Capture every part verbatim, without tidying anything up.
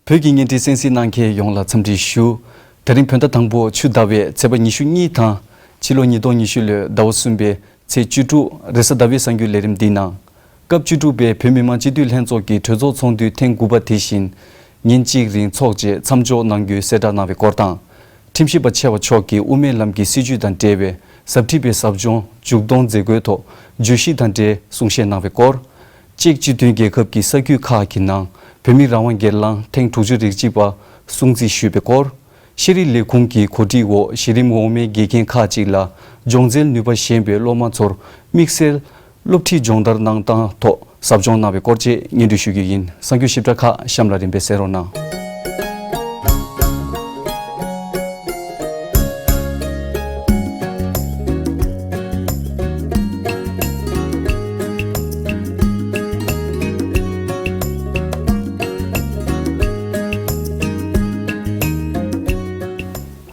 བོད་ཀྱི་བརྙན་འཕྲིན་གསན་གཟིགས་གནང་མཁན་ཡོངས་ལ་འཚམས་འདྲི་ཞུ། དེ་རིང་བོད་ཟླ་དང་པོ་ཆུ་ཟླ་བའི་ཚེས་པ་ཉི་ཤུ་གཉིས་དང་། ཕྱི་ལོ་ཉིས་སྟོང་ཉི་ཤུ་ལོའི་ཟླ་བ་གསུམ་པའི་ཚེས་བཅུ་དྲུག་རེས་གཟའ་ཟླ་བའི་གསར་འགྱུར་ལས་རིམ་འདིའི་ནང་། སྐབས་བཅུ་དྲུག་པའི་བོད་མི་མང་སྤྱི་འཐུས་ལྷན་ཚོགས་ཀྱི་གྲོས་ཚོགས་ཚོགས་དུས་ཐེངས་དགུ་པ་དེ་བཞིན་ཉིན་གཅིག་རིང་འཚོགས་རྗེས་མཚམས་འཇོག་གནང་རྒྱུའི་གསལ་བསྒྲགས་གནང་བའི་སྐོར་དང་། ཁྲིམས་ཞིབ་པ་ཆེ་བ་མཆོག་གིས་དབུ་མའི་ལམ་གྱི་སྲིད་བྱུས་དང་འབྲེལ་བའི་ཟབ་ཁྲིད་པའི་ཟབ་སྦྱོང་མཇུག་སྡོམ་མཛད་སྒོའི་ཐོག་བརྗོད་གཞི་དང་འབྲེལ་གསུང་བཤད་གནང་བའི་སྐོར། ཅེཀ་སྤྱི་མཐུན་རྒྱལ་ཁབ་ཀྱི་ས་ཁུལ་ཁག་གི་ནང་བོད་མིའི་རང་དབང་སྒེར་ལངས་ཐེངས་དྲུག་ཅུ་རེ་གཅིག་པ་སྲུང་བརྩི་ཞུས་པའི་སྐོར། ཤེས་རིག་ལས་ཁུངས་ཀྱི་གོ་སྒྲིག་འོག་གཞི་རིམ་འོག་མའི་དགེ་རྒན་ཁག་ཅིག་ལ་སྦྱོང་ཚན་ནུས་པ་ཞན་པའི་སློབ་མ་ཚོར་དམིགས་བསལ་སློབ་ཁྲིད་སྦྱོང་བརྡར་གནང་སྟངས་ཐོག་ཟབ་སྦྱོང་གནང་བའི་སྐོར་བཅས་སྙན་སྒྲོན་ཞུ་རྒྱུ་ཡིན། གསར་འགྱུར་ཞིབ་ཕྲ་ཁག་གཤམ་ལ་རིམ་པས་གསན་རོགས་གནང་།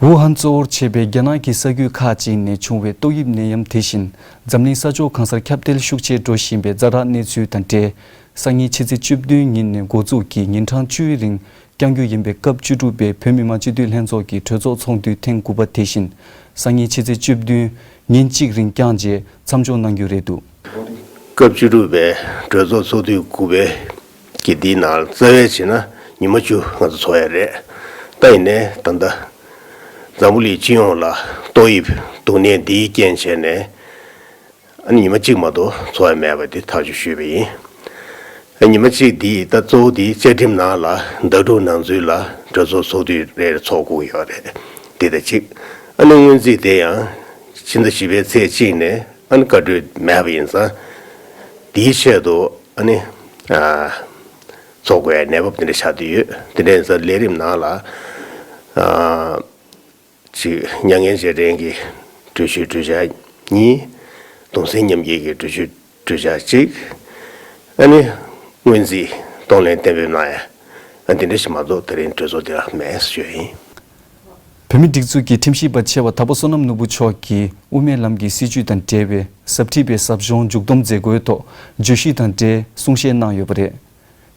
ཝུ་ཧན་གཙོ་བོར་བྱས་པའི་རྒྱ་ནག་གི་ས་ཁུལ་ཁག་ཅིག་ནས་བྱུང་བའི་ཏོག་དབྱིབས་ནད་ཡམས་དེ་བཞིན་འཛམ་གླིང་ས་ཕྱོགས་གང་སར་ཁྱབ་གདལ་ཤུགས་ཆེ་འགྲོ་བཞིན་པའི་ཛ་དྲག་གནས་ཚུལ་དང་འབྲེལ། སང་ཉིན་ཕྱི་ཚེས་བཅུ་བདུན་ཉིན་ནས་འགོ་འཛུགས་ཀྱིས་ཉིན་གྲངས་བཅུའི་རིང་བསྐྱང་རྒྱུ་ཡིན་པའི་སྐབས་བཅུ་དྲུག་པའི་བོད་མི་མང་སྤྱི་འཐུས་ལྷན་ཚོགས་ཀྱི་གྲོས་ཚོགས་ཚོགས་དུས་ཐེངས་དགུ་པ་དེ་བཞིན་སང་ཉིན་ཕྱི་ཚེས་བཅུ་བདུན་ཉིན་གཅིག་རིང་བསྐྱངས་རྗེས་མཚམས་འཇོག་གནང་རྒྱུ་རེད་འདུག་སྐབས་བཅུ་དྲུག་པའི་གྲོས་ཚོགས་ཚོགས་དུས་དགུ་པའི་གི་འདིའི་ནང་རྩ་བའི་བྱས་ན་ཉི་མ་བཅུ་ང་ཚོ་ཚོགས་ཡ་རེད། ད་ཡིན་ནའི་ད་ལྟ་འཛམ་བུ་གླིང་སྤྱི་ཡོངས་ལ་ཏོག་དབྱིབས་སྡུག་བསྔལ་འདིའི་རྐྱེན་བྱས་ནས། ཨ་ནི་ཉི་མ་གཅིག་མ་གཏོགས་འཚོགས་ཡ་མེད་པ་འདི་ཐག་གཅོད་ཞུས་པ་ཡིན། ཨ་ཉི་མ་གཅིག་འདི་ད་གཙོ་བོ་འདི་བཅའ་ཁྲིམས་ནང་ལ་ཟླ་དྲུག་ནང་ཚུད་ལ་གྲོས་ཚོགས་ཚོགས་དུས་རེ་རེ་ཚོགས་དགོས་ཡོད་རེད། འདི་ད་གཅིག་ཨ་ནི་སྔོན་རྩིས་དེ་ཡང་ཕྱི་ཟླ་བཞི་པའི་ཚེས་གཅིག་ནས་ཨ་ནི་བཀའ་འཁྲོལ་མེད་པ་ཡིན་ཙང་། འདིའི་ཆེད་དུ་ཨ་ནི་ཨ་ཚོགས་དགོས་ཡ་གནས་བབ་འདི་འདྲ་ཆགས་བསྡད་ཡོད། འདི་འདྲ་ཡིན་ཙང་ལས་རིམ་ནང་ལ་ཨ། གཅིག་མྱ་ངན་བྱེད་རན་གྱི་འགྲུལ་བཞུད་གྲུ་ཆ་གཉིས། གདུང་སེམས་མཉམ་སྐྱེད་ཀྱི་འགྲུལ་བཞུད་གྲུ་ཆ་གཅིག་ཨ་ནི་སྔོན་རྩིས་གཏོང་ལེན་གཏན་འབེབས་གནང་ཡ། ཨ་འདི་འདྲ་ཞིག་མ་གཏོགས་དེ་རིང་གྲོས་ཚོགས་འདི་ལ་མེད་ཞུ་ཡ་ཡིན། བོད་མིའི་སྒྲིག་འཛུགས་ཀྱི་ཁྲིམས་ཞིབ་པ་ཆེ་བ་དྭགས་པོ་བསོད་ནམས་ནོར་བུ་མཆོག་གིས་དབུ་མའི་ལམ་གྱི་སྲིད་བྱུས་དང་འབྲེལ་བའི་ཟབ་ཁྲིད་པའི་ཟབ་སྦྱོང་མཇུག་བསྡོམས་མཛད་སྒོའི་ཐོག་བརྗོད་གཞི་དང་འབྲེལ་གསུང་བཤད་གནང་ཡོད་པ་རེད།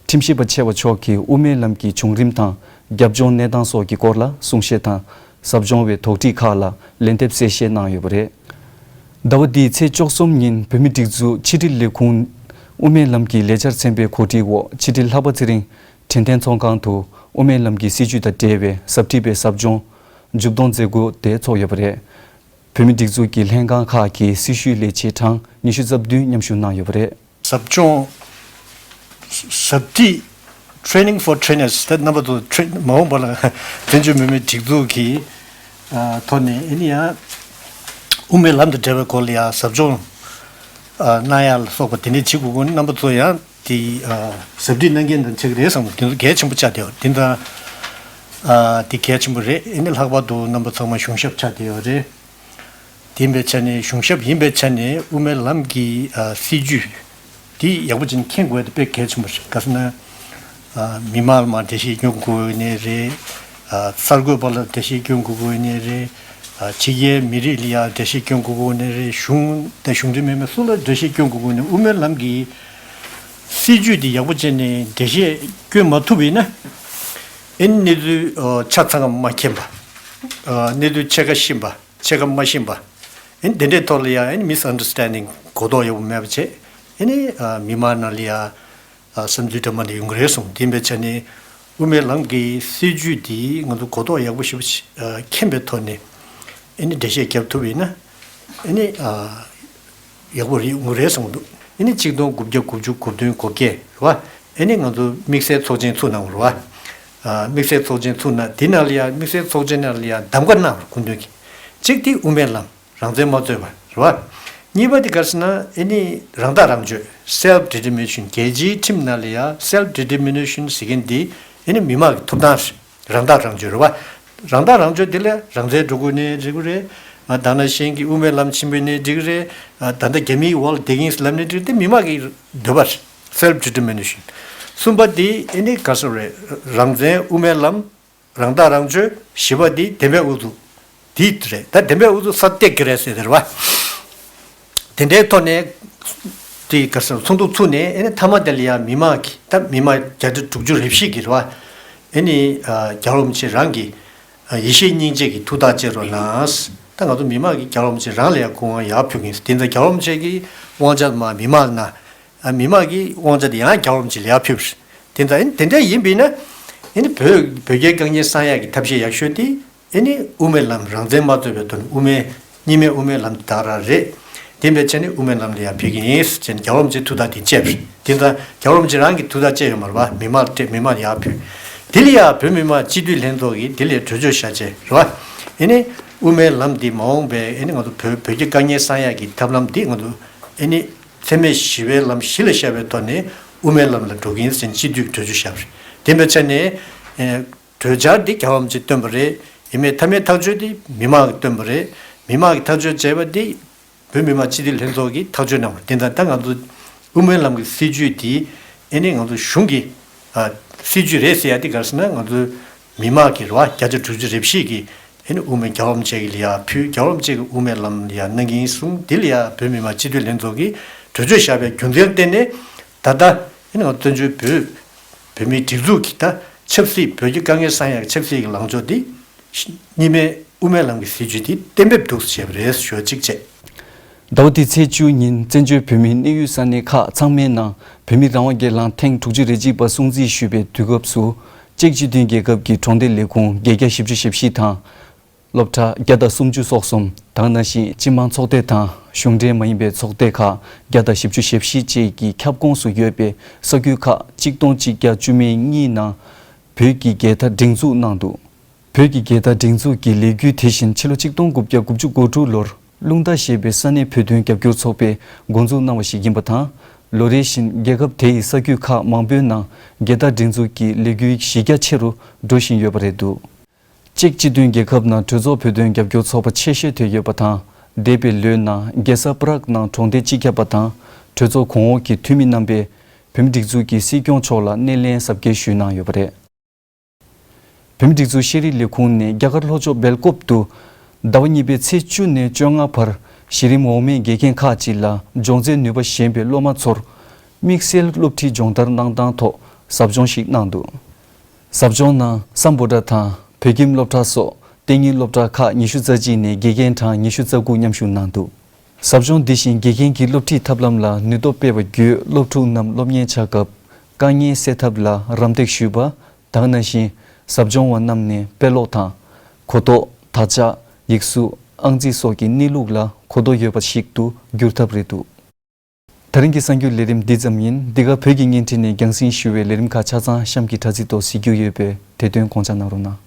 ཁྲིམས་ཞིབ་པ་ཆེ་བ་མཆོག་གིས་དབུ་མའི་ལམ་གྱི་བྱུང་རིམ་དང་རྒྱབ་ལྗོངས་གནས་སྟངས་སོགས་ཀྱི་སྐོར་ལ་གསུང་བཤད་དང་། ཟབ་སྦྱོང་བའི་དོགས་འདྲི་ཁག་ལ་ལན་འདེབས་གསལ་བཤད་གནང་ཡོད་པ་རེད། ཟླ་བ་འདིའི་ཚེས་བཅུ་གསུམ་ཉིན་བོད་མིའི་སྒྲིག་འཛུགས་ཕྱི་དྲིལ་ལས་ཁུངས་དབུ་མའི་ལམ་གྱི་ལས་འཆར་ཚན་པའི་གོ་སྒྲིག་འོག་ཕྱི་དྲིལ་ལྷག་པ་ཚེ་རིང་དྲན་རྟེན་ཚོགས་ཁང་དུ་དབུ་མའི་ལམ་གྱི་སྲིད་བྱུས་དང་འབྲེལ་བའི་ཟབ་ཁྲིད་པའི་ཟབ་སྦྱོང་མཇུག་སྡོམ་མཛད་སྒོ་དེ་ཚོགས་ཡོད་པ་རེད། བོད་མིའི་སྒྲིག་འཛུགས་ཀྱི་ལྷན་ཁང་ཁག་གི་སྲི་ཞུའི་ལས་བྱེད་གྲངས་ཉི་ཤུ་རྩ་བདུན་མཉམ་ཞུགས་གནང་ཡོད་པ་རེད། ཟབ་སྦྱོང་། ཟབ་ཁྲིད། Training for Trainers དེ་རྣམ་པ་ཚོ་ཁྲིད་མ་འོངས་པ་ལ་བཙན་བྱོལ་བོད་མིའི་སྒྲིག་འཛུགས་ཀྱི་ཨ་ཐོག་ནས་ཨ་ནི་ཡང་དབུ་མའི་ལམ་དང་འབྲེལ་བའི་སྐོར་ལ་ཡང་ཟབ་སྦྱོང་ཨ་གནང་ཡ་ལ་སོགས་པ་དེ་འདྲས་བྱེད་དགོས་ཀྱི་རྣམ་པ་ཚོ་ཡང་དེ་ཨ་ཟབ་ཁྲིད་གནང་མཁན་དང་ཆགས་ཀྱི་རེད་བསམ་གྱི་འདུག་དེ་ཚོ་གལ་ཆེན་པོ་ཆགས་བསྡད་ཡོད། དེ་འདྲ་ཨ་དེ་གལ་ཆེན་པོ་རེད། ཨ་ནི་ལྷག་པར་དུ་རྣམ་པ་ཚང་མ་གཞུང་ཞབས་ཆགས་བསྡད་ཡོད་རེད། དེ་ཡིན་པའི་ཆ་ནས་གཞུང་ཞབས་ཡིན་པའི་ཆ་ནས་དབུ་མའི་ལམ་གྱི་ཨ་སྲིད་བྱུས་དེ་ཡག་པོ་ཅིག་མཁྱེན་དགོས་དེ་དཔེ་གལ་ཆེན་པོ་རེད། ག་ཟེར་ན་ཨ་མི་མང་ལ་མར་འགྲེལ་བཤད་སྐྱོན་དགོས་ནི་རེད། ཨ་གསར་འགོད་པ་ལ་འགྲེལ་བཤད་སྐྱོན་དགོས་ནི་རེད། ཨ་ཕྱི་རྒྱལ་མི་རིགས་ལ་ཡང་འགྲེལ་བཤད་སྐྱོན་དགོས་ནི་རེད། གཞུང་དང་གཞུང་འབྲེལ་མིན་པའི་སུ་ལ་འགྲེལ་བཤད་སྐྱོན་དགོས་ནི། དབུ་མའི་ལམ་གྱི་སྲིད་བྱུས་དེ་ཡག་པོ་བྱས་ནས་འགྲེལ་བཤད་སྐྱོན་མ་ཐུབ་པ་ཡིན་ན། ཨེ་གནས་ཚུལ་ཨ་ཆ་ཚང་མ་མཁྱེན་པ། ཨ་གནས་ཚུལ་ཕྱེད་ཀ་ཤེས་པ། ཕྱེད་ཀ་མ་ཤེས་པ། ཨེ་དེ་འདྲའི་ཐོག་ལ་ཡང་ཨེ་མི་སི་ཨན་ཌར་སི་ཊན་ཌིང་གོ་རྟོགས་ཡག་པོ་མེད་པ་བྱས། ཨེ་ནི་ཨ་མི་མང་ནང་ལ་ཡང་ཨ་བསམ་ཚུལ་འདྲ་མི་འདྲ་ཡོང་གི་རེད་གསུངས། དེ་ཡིན་པའི་ཆ་ནས་དབུ་མའི་ལམ་གྱི་སྲིད་བྱུས་འདི་ང་ཚོ་གོ་རྟོགས་ཡག་པོ་ཞེ་པོ་ཅིག་ཨ་མཁྱེན་པའི་ཐོག་ནས་ཨེ་ནི་འགྲེལ་བཤད་རྒྱབ་ཐུབ་པ་ཡིན་ན་ཨེ་ནི་ཨ་ཡག་པོ་རེད་ཡོང་གི་རེད་གསུངས་འདུག། ཨེ་ནི་ཆིག་སྟོང་དགུ་བརྒྱ་དགུ་བཅུ་གོ་བདུན་གོ་བརྒྱད་རེད་བ། ཨེ་ནི་ང་ཚོ་དམིགས་བསལ་ཚོགས་ཆེན་ཚུགས་གནང་བ་རེད་བ། ཨ་དམིགས་བསལ་ཚོགས་ཆེན་ཚུགས་གནང་། དེ་ནང་ལ་ཡང་དམིགས་བསལ་ཚོགས་ཆེན་ནང་ལ་ཡང་གདམ་ག་གནང་བ་སྐུ་མདུན་གྱིས། གཅིག་དེ་དབུ་མའི་ལམ་རང་བཙན་མ་རྩོད་པ་རེད་བ། གཉིས་པ་དེ་ག་རེ་ཟེར་ན་ཨེ་ནི་རང་བདག་རང་གཅོད། Self Determination། རྒྱལ་སྤྱིའི་ཁྲིམས་ནང་ལ་ཡང་Self Determination་ཟེར་མཁན་དེ་ཨེ་ནི་མི་དམངས་ཀྱི་ཐོབ་ཐང་རེད། རང་བདག་རང་གཅོད་རེད་བ། རང་བདག་རང་གཅོད་དེ་ལ་རང་བཙན་འགྲོ་དགོས་ནའི་འགྲིག་གི་རེད། ཨ་ད་ནང་བཞིན་གྱི་དབུ་མའི་ལམ་ཆེན་པོ་ནའི་འགྲིག་གི་རེད། ཨ་ད་ལྟ་རྒྱ་མིའི་འོག་ལ་བསྡད་མཁན་ལབ་ནའི་འགྲིག་གི་རེད། དེ་མི་མང་གི་འདོད་པ་རེད། Self Determination། གསུམ་པ་དེ་ཨེ་ནི་ག་རེ་ཟེར་རེད། རང་བཙན། དབུ་མའི་ལམ། རང་བདག་རང་གཅོད། བཞི་པ་དེ་བདེན་པའི་དབུ་འཛུགས། དེ་རེད། ད་བདེན་པའི་དབུ་འཛུགས་ས་སྟེགས་ཀྱི་རེད་ཟེར་དེ་རེད་བ། དེ་འདྲའི་ཐོག་ནས་དེ་ག་རེ་ཟེར་ཚོགས་འདུ་ཚུགས་ནས་ཨེ་ནི་མཐའ་མ་དེ་ལ་ཡང་མི་མང་གི་ད་མི་མང་བརྒྱ་ཁྲི་དྲུག་ཅུ་རེ་བཞི་གི་རེད་བ། ཨེ་ནི་ཨ་རྒྱལ་བ་རིན་པོ་ཆེ་རང་གི་ཨ་ཡེ་ཤེས་སྙིང་རྗེ་གི་ཐུགས་ཐག་བཅད་རོགས་གནང་། ད་ང་ཚོ་མི་མང་གིས་རྒྱལ་བ་རིན་པོ་ཆེ་རང་ལ་ཡང་སྐུ་དབང་ཡར་ཕུལ་གྱི་ཡིན། དེ་ཚོ་རྒྱལ་བ་རིན་པོ་ཆེ་གི་དབང་ཆ་མ་མི་མང་ན་ཨ་མི་མང་གི་དབང་ཆ་དེ་ཡང་རྒྱལ་བ་རིན་པོ་ཆེ་ལ་ཡར་ཕུལ་བ་རེད། དེ་ཚོ་ཨེ་ནི་དེ་འདྲ་ཡིན་པས་ན་ཨེ་ནི་བོད་བོད་རྒྱའི་དཀའ་ངལ་སེལ་ཡག་གི་ཐབས་ཤེས་ཡག་ཤོས་དེ། ཨེ་ནི་དབུ་མའི་ལམ་རང་བཙན་མ་རྩོད་པའི་ཐོག་ནས་དབུ་མའི་གཉིས་སྨན་དབུ་མའི་ལམ་དེ་དར་ར་རེད། དེ་འབད་བྱས་ནས་དབུ་མའི་ལམ་ལ་ཡར་ཕུལ་གྱི་ཡིན་ཟེར་ནས་རྒྱལ་བ་རིན་པོ་ཆེས་ཐུགས་ཐག་དེ་བཅད་པ་རེད། དེ་ཚོ་རྒྱལ་བ་རིན་པོ་ཆེ་རང་གིས་ཐུགས་ཐག་བཅད་ཡོད་མ་རེད་པ། མི་མང་ལ་སྤྲད། མི་མང་ལ་ཡར་ཕུལ། དེ་ལ་ཡང་བོད་མི་མང་སྤྱི་འཐུས་ལྷན་ཚོགས་ཀྱིས་དེ་ལ་གྲོས་ཆོད་བཞག་བྱས་རེད་པ། ཨེ་ནི་དབུ་མའི་ལམ་འདི་མ་འོངས་པའི་ཨེ་ནི་ང་ཚོ་བོད་བོད་ཀྱི་དཀའ་ངལ་སེལ་ཡག་གི་ཐབས་ལམ་འདི་ང་ཚོ་ཨེ་ནི་འཚེ་མེད་ཞི་བའི་ལམ་གཞི་ལ་བཞག་པའི་ཐོག་ནས་དབུ་མའི་ལམ་ལ་འགྲོ་གི་ཡིན་ཟེར་ནས་སྤྱི་འཐུས་ཀྱིས་གྲོས་ཆོད་བཞག་པ་རེད། དེ་འབད་བྱས་ནས་ཨེ། གྲོས་འཆར་འདི་རྒྱལ་བ་རིན་པོ་ཆེས་བཏོན་པ་རེད། ཡིན་མིན་མཐའ་མའི་ཐག་གཅོད་འདི་མི་མང་གིས་བཏོན་པ་རེད། མི་མང་གིས་ཐག་གཅོད་བྱས་པ་འདི་བོད་མི་མང་སྤྱི་འཐུས་ལྷན་ཚོགས་ཀྱིས་ཐག་གཅོད་གནང་བ་རེད། དེ་ལྟར་ད་ང་ཚོ་དབུ་མའི་ལམ་གྱི་སྲིད་བྱུས་འདི་ཨེ་ནི་ང་ཚོ་གཞུང་གི་ཨ་སྲིད་བྱུས་རེད་ཟེར་ཡ་འདི་ག་རེ་ཟེར་ན། ང་ཚོ་མི་མང་གིས་རེད་པ། བརྒྱ་ཆ་དྲུག་ཅུ་རེ་བཞི་གིས་ཨེ་ནི་དབུ་མའི་རྒྱལ་བ་རིན་པོ་ཆེ་གི་ལ་ཡར་ཕུལ། རྒྱལ་བ་རིན་པོ་ཆེ་གིས་དབུ་མའི་ལམ་ལ་ཡར་གནང་གི་ཡིན་གསུངས། འདི་ལ་ཡར་བོད་མི་མང་སྤྱི་འཐུས་ལྷན་ཚོགས་ཀྱིས་གྲོས་ཆོད་བཞག་པའི་རྒྱུ་མཚན་ལ་བརྟེན་ནས་ད་ལྟ་ཨེ་ནི་ང་ཚོ་བཙན་བྱོལ་བོད་བོད་མིའི་སྒྲིག་འཛུགས་ཀྱི་ད་ཆབ་སྲིད། བོད་ཀྱི་དཀའ་ངལ་སེལ་ཡག་གི་ཆབ་སྲིད་ཀྱི་ལངས་ཕྱོགས་འདི་གཉིས་སྨན་དབུ་མའི་ལམ་གྱི་སྲིད་བྱུས་འདི་གཏན་འབེབས་འདུག་ཟེར་བ་རེད། ཞུ་བ་གཅིག་བྱས། ཟླ་བ་འདིའི་ཚེས་བཅུ་ཉིན་བཙན་བྱོལ་བོད་མིའི་གནས་ཡུལ་ས་གནས་ཁག་ཚང་མའི་ནང་བོད་མིའི་རང་དབང་སྒེར་ལངས་ཐེངས་དྲུག་ཅུ་རེ་གཅིག་པ་སྲུང་བརྩི་ཞུས་པའི་དུས་སྐབས་སུ། ཅེཀ་སྤྱི་མཐུན་རྒྱལ་ཁབ་ཀྱི་གྲོང་སྡེ་ལས་ཁུངས་བརྒྱད་བརྒྱ་བཞི་བཅུ་ཞེ་བཞི་དང་། སློབ་གྲྭ་བརྒྱ་དང་སུམ་ཅུ་སོགས་གསུམ། དེ་ནང་བཞིན་སྤྱི་དམངས་ཚོགས་སྡེ་དང་གཞུང་འབྲེལ་མ་ཡིན་པའི་ཚོགས་སྡེ་ཁག་བརྒྱ་དང་བཞི་བཅུ་ཞེ་བཞི་བཅས་ཀྱི་ཁྱབ་ཁོངས་སུ་ཡོད་པའི་ས་ཁུལ་ཁག་གཅིག་སྟོང་གཅིག་བརྒྱ་བཅུ་མེད་གཉིས་ནང་བོད་ཀྱི་རྒྱལ་དར་སྒྲེང་འཛུགས་གནང་འདུག་བོད་ཀྱི་རྒྱལ་དར་སྒྲེང་འཛུགས་ཀྱི་ལས་འགུལ་དེ་བཞིན་ཕྱི་ལོ་ཆིག་སྟོང་དགུ་བརྒྱ་དགུ་བཅུ་གོ་དྲུག་ལོར་རླུང་རྟ་ཞེས་པའི་ས་གནས་བོད་དོན་རྒྱབ་སྐྱོར་ཚོགས་པས་འགོ་འཛུགས་གནང་བ་ཞིག་ཡིན་པ་དང་། ལོ་རེ་བཞིན་རྒྱལ་ཁབ་དེ་ཡི་ས་ཁུལ་ཁག་མང་པོའི་ནང་རྒྱལ་དར་སྒྲེང་འཛུགས་ཀྱི་ལས་འགུལ་གཞི་རྒྱ་ཆེ་རུ་འགྲོ་བཞིན་ཡོད་པ་རེད་འདུག་ཅེཀ་སྤྱི་མཐུན་རྒྱལ་ཁབ་ནང་གྲོས་ཚོགས་བོད་དོན་རྒྱབ་སྐྱོར་ཚོགས་པ་ཆེ་ཤོས་དེ་ཡོད་པ་དང་། འདས་པའི་ལོའི་ནང་རྒྱལ་ས་པ་རག་ནང་གྲོང་སྡེ་སྤྱི་ཁྱབ་པ་དང་གྲོས་ཚོགས་གོང་འོག་གི་འཐུས་མི་རྣམ་པས་བོད་མིའི་སྒྲིག་འཛུགས་ཀྱི་སྲིད་སྐྱོང་མཆོག་ལ་སྣེ་ལེན་གཟབ་རྒྱས་ཞུས་གནང་ཡོད་པ་རེད། བོད་མིའི་སྒྲིག་འཛུགས་ཤེས་རིག་ལས་ཁུངས་ནས་རྒྱ་གར་ལྷོ་ཕྱོགས་སྦེལ་ཀོབ་ཏུ་ཟླ་བ་གཉིས་པའི་ཚེས་བཅུ་ནས་བཅོ་ལྔ་བར་གཞི་རིམ་འོག་མའི་དགེ་རྒན་ཁག་ཅིག་ལ་སྦྱོང་ཚན་ནུས་པ་ཞན་པའི་སློབ་མ་ཚོར་དམིགས་བསལ་སློབ་ཁྲིད་སྦྱོང་བརྡར་གནང་སྟངས་ཐོག་ཟབ་སྦྱོང་ཞིག་གནང་འདུག་ཟབ་སྦྱོང་ནང་སམ་བྷོ་ཊ་དང་བོད་ཁྱིམ་སློབ་གྲྭ་སོགས་གཏན་ཉིན་སློབ་གྲྭ་ཁག་ཉི་ཤུ་རྩ་གཅིག་ནས་དགེ་རྒན་གྲངས་ཉི་ཤུ་རྩ་དགུ་མཉམ་ཞུགས་གནང་འདུག་ཟབ་སྦྱོང་འདི་བཞིན་དགེ་རྒན་གྱི་སློབ་ཁྲིད་ཐབས་ལམ་ལ་ནུས་སྟོབས་སྤེལ་བ་བརྒྱུད་སློབ་ཕྲུག་རྣམས་སློབ་གཉེར་བྱ་སྐབས་དཀའ་ངལ་སེལ་ཐབས་ལ་རམ་འདེགས་ཞུས་པ། དེ་ནང་བཞིན་ཟབ་སྦྱོང་བ་རྣམས་ནས་དཔེ་ཀློག་དང་། གོ་རྟོགས། དག་ཆ། ཡིག་གཟུགས། ཨང་རྩིས་སོགས་ཀྱི་གནས་ལུགས་ལ་གོ་རྟོགས་ཡོད་པ་ཞིག་ཏུ་འགྱུར་ཐབས་རེད་འདུག་ད་རིང་གི་གསར་འགྱུར་ལས་རིམ་འདི་ཙམ་ཡིན། འདི་ག་བོད་ཀྱི་བརྙན་འཕྲིན་ནས་རྒྱང་སྲིང་ཞུ་བའི་ལས་རིམ་ཁག་ཆ་ཚང་གཤམ་གྱི་དྲ་ཚིགས་ཐོག་གཟིགས་རྒྱུ་ཡོད་པས་དེ་དོན་དགོངས་འཇགས་གནང་རོགས་གནང་།